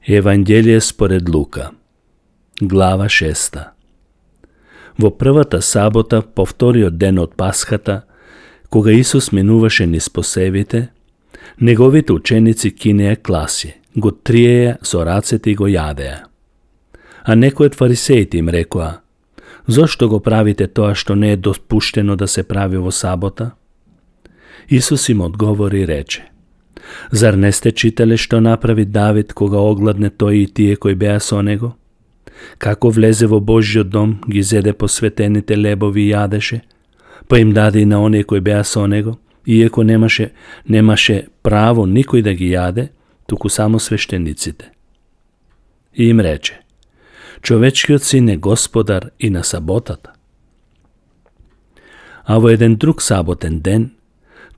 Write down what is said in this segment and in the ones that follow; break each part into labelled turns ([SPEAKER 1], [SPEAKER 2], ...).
[SPEAKER 1] Евангелие според Лука, глава 6. Во првата сабота, по вториот ден од Пасхата, кога Исус минуваше низ посевите, неговите ученици кинеа класи, го триеја со рацете и го јадеа. А некои од фарисеите им рекоа: зошто го правите тоа што не е допуштено да се прави во сабота? Исус им одговори и рече: зар не сте читале што направи Давид кога огладне тој и тие кои беа со него? Како влезе во Божјиот дом, ги зеде посветените лебови и јадеше, па им даде и на оние кои беа со него, иако немаше право никој да ги јаде, туку само свештениците. И им рече: човечкиот син е господар и на саботата. А во еден друг саботен ден,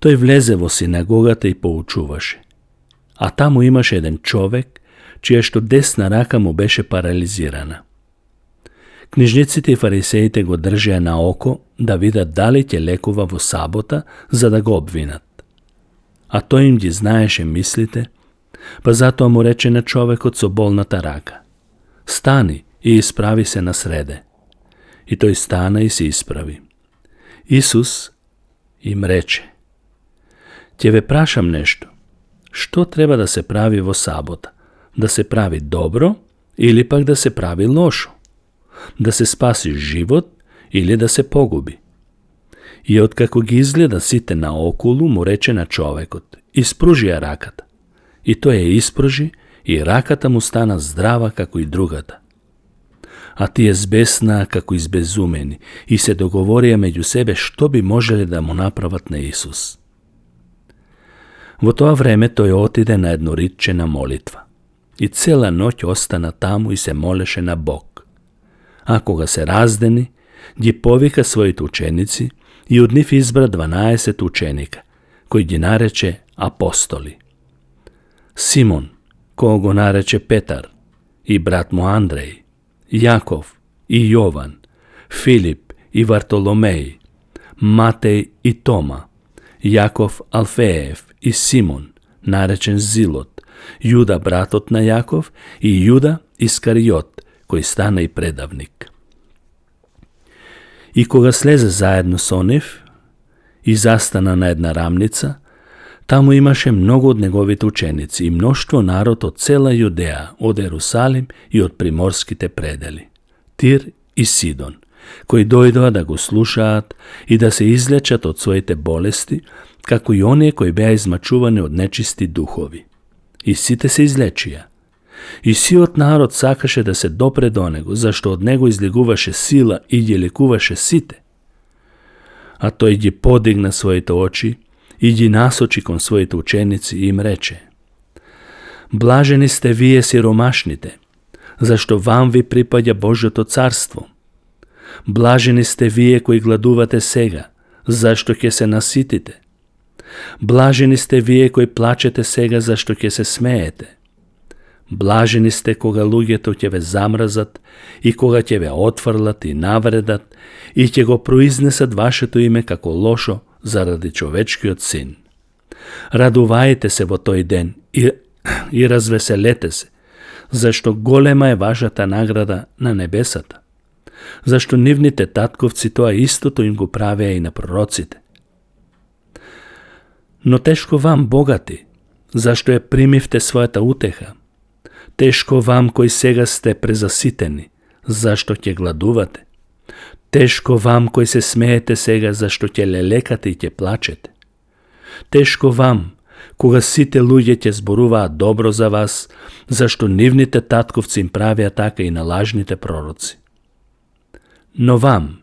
[SPEAKER 1] тој влезе во синагогата и поучуваше. А таму имаше еден човек, чија што десна рака му беше парализирана. Книжниците и фарисеите го држеа на око да видат дали ќе лекува во сабота, за да го обвинат. А тој им ги знаеше мислите, па затоа му рече на човекот со болната рака: стани и исправи се на среде. И тој стана и се исправи. Исус им рече: ќе ве прашам нешто. Што треба да се прави во сабота? Да се прави добро или пак да се прави лошо? Да се спаси живот или да се погуби? И откако ги изгледа сите наоколу, му рече на човекот: испружи ја раката. И тој ја испружи и раката му стана здрава како и другата. А тие збеснаа како избезумени и се договорија меѓу себе што би можеле да му направат на Исус. Во тоа време тој отиде на едно ритче на молитва и цела ноќ остана таму и се молеше на Бог. А кога се раздени, ги повика своите ученици и од нив избра 12 ученика, кои ги нарече апостоли. Симон, кој го нарече Петар, и брат му Андреј, Јаков и Јован, Филип и Вартоломеј, Матеј и Тома, Јаков Алфеев и Симон, наречен Зилот, Јуда братот на Јаков и Јуда Искариот, кој стана и предавник. И кога слезе заедно со нив и застана на една рамница, таму имаше многу од неговите ученици и мноштво народ од цела Јудеа, од Ерусалим и од приморските предели, Тир и Сидон, кои дојдоа да го слушаат и да се излечат од своите болести, како и оние кои беа измачувани од нечисти духови. И сите се излечија. И сиот народ сакаше да се допре до него, зашто од него излегуваше сила и ги лекуваше сите. А тој ги подигна своите очи и ги насочи кон своите ученици и им рече: блажени сте вие сиромашните, зашто вам ви припаѓа Божјото царство. Блажени сте вие кои гладувате сега, зашто ќе се наситите. Блажени сте вие кои плачете сега, зашто ќе се смеете. Блажени сте кога луѓето ќе ве замразат и кога ќе ве отфрлат и навредат и ќе го произнесат вашето име како лошо заради човечкиот син. Радувајте се во тој ден и развеселете се, зашто голема е вашата награда на небесата. Зашто нивните татковци тоа истото им го правеа и на пророците. Но тешко вам, богати, зашто ја примивте својата утеха. Тешко вам кои сега сте презаситени, зашто ќе гладувате. Тешко вам кои се смеете сега, зашто ќе лелекате и ќе плачете. Тешко вам, кога сите луѓе ќе зборуваат добро за вас, зашто нивните татковци им правеа така и на лажните пророци. Но вам,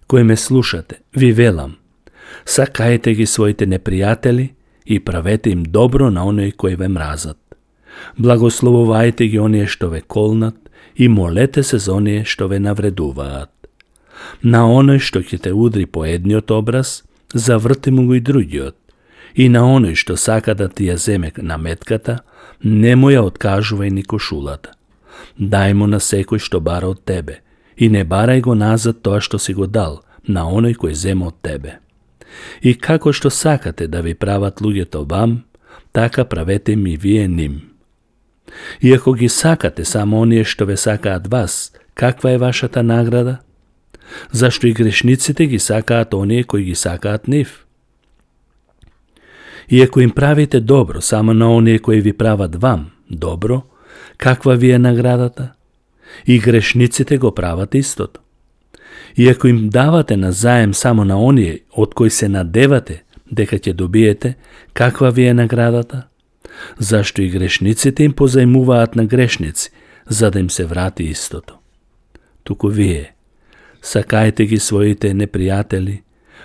[SPEAKER 1] кои ме слушате, ви велам: сакајте ги своите непријатели и правете им добро на оние кои ве мразат. Благословувајте ги оние што ве колнат и молете се за оние што ве навредуваат. На оној што ќе те удри по едниот образ, заврти му го и другиот. И на оној што сака да ти ја земе наметката, не му ја откажувај ни кошулата. Дај му на секој што бара од тебе и не барај го назад тоа што си го дал на оној кој зема од тебе. И како што сакате да ви прават луѓето вам, така правете ми вие ним. Иако ги сакате само оние што ве сакаат вас, каква е вашата награда? Зашто и грешниците ги сакаат оние кои ги сакаат нив? Иако им правите добро само на оние кои ви прават вам добро, каква ви е наградата? И грешниците го прават истото. Иако им давате назаем само на оние од кои се надевате дека ќе добиете, каква ви е наградата? Зашто и грешниците им позајмуваат на грешници, за да им се врати истото. Туку вие, сакајте ги своите непријатели,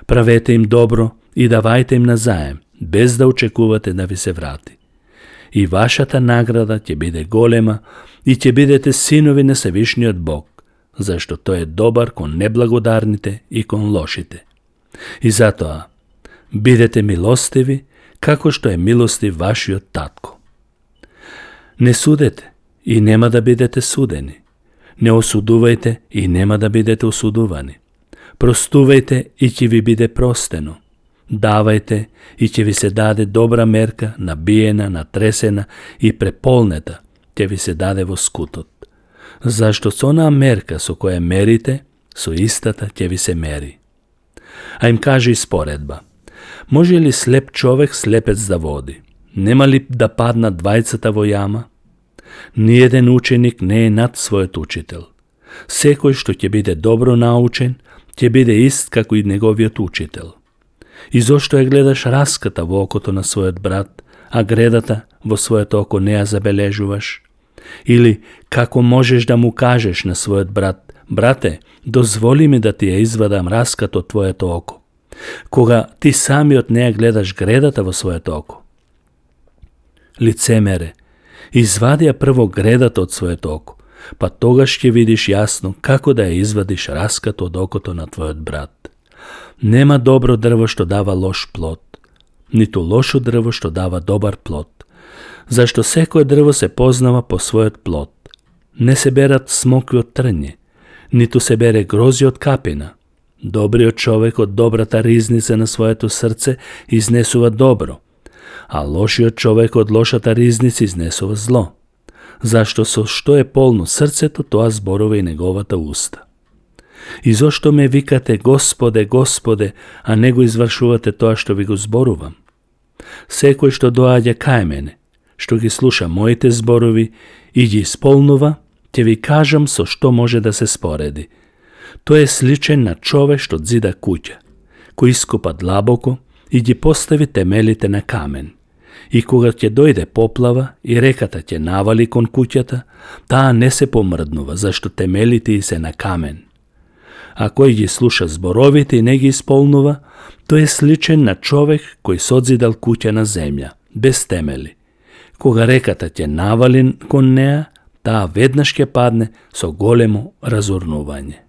[SPEAKER 1] правете им добро и давајте им назаем, без да очекувате да ви се врати. И вашата награда ќе биде голема и ќе бидете синови на Севишниот Бог, зашто тој е добар кон неблагодарните и кон лошите. И затоа, бидете милостиви, како што е милостив вашиот татко. Не судете и нема да бидете судени. Не осудувајте и нема да бидете осудувани. Простувајте и ќе ви биде простено. Давајте и ќе ви се даде добра мерка, набиена, натресена и преполнета, ќе ви се даде во скутот. Зашто со онаа мерка со која мерите, со истата ќе ви се мери. А им каже и споредба. Може ли слеп човек слепец да води? Нема ли да паднат двајцата во јама? Ниеден ученик не е над својот учител. Секој што ќе биде добро научен, ќе биде ист како и неговиот учител. И зошто ја гледаш раската во окото на својот брат, а гредата во своето око не ја забележуваш? Или како можеш да му кажеш на својот брат, брате, дозволи ми да ти ја извадам раската од твоето око, кога ти самиот не ја гледаш гредата во своето око? Лицемере, извади ја прво гредата од своето око, па тогаш ќе видиш јасно како да ја извадиш раската од окото на твојот брат. Нема добро дрво што дава лош плод, ниту лошо дрво што дава добар плод, зашто секое дрво се познава по својот плод. Не се берат смокви од трње, ниту се бере грози од капина. Добриот човек од добрата ризница на своето срце изнесува добро, а лошиот човек од лошата ризница изнесува зло. Зашто со што е полно срцето, тоа зборува и неговата уста. И зошто ме викате Господе, Господе, а не го извршувате тоа што ви го зборувам? Секој што доаѓа кај мене, што ги слуша моите зборови и ги исполнува, ќе ви кажам со што може да се спореди. Тој е сличен на човек што зида куќа, кој ископа длабоко и ги постави темелите на камен. И кога ќе дојде поплава и реката ќе навали кон куќата, таа не се помрднува, зашто темелите и се на камен. А кој ги слуша зборовите и не ги исполнува, тој е сличен на човек кој созидал куќа на земја, без темели. Кога реката ќе навали кон неа, таа веднаш ќе падне со големо разурнување.